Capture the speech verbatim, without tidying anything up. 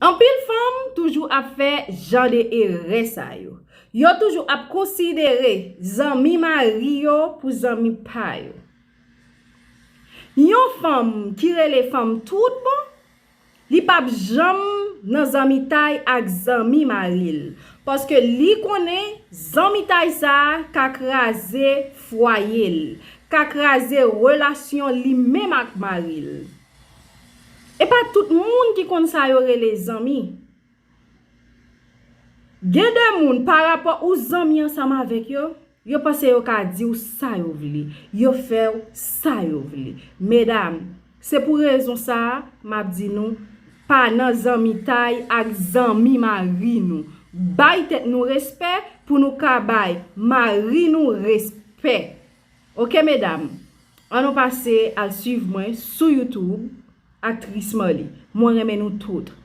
Anpil fanm toujou ap fè jan de erè sa yo. Yo toujou ap konsidere zanmi mari yo pou zanmi pa yo. Yon fanm ki rele fanm tout bon, li p ap janm nan zanmitay ak zanmi mari l. Paske li konnen zanmitay sa a ka kraze fwaye l, ka kraze relasyon li menm ak mari l. E pa tout moun ki konn sa yo rele zanmi. Gen de moun, pa rapò ou zanmi ansanm avèk yo, yo panse yo ka di w sa yo vle, yo fè w sa yo vle. Medam, se pou rezon sa a, m ap di nou, pa nan zanmitay ak zanmi mari nou. Bay tèt nou respè pou nou ka bay mari nou respè. Oke, medam? Ann nou pase al swiv mwen sou YouTube, Aktris Marly. Mwen renmen nou tout.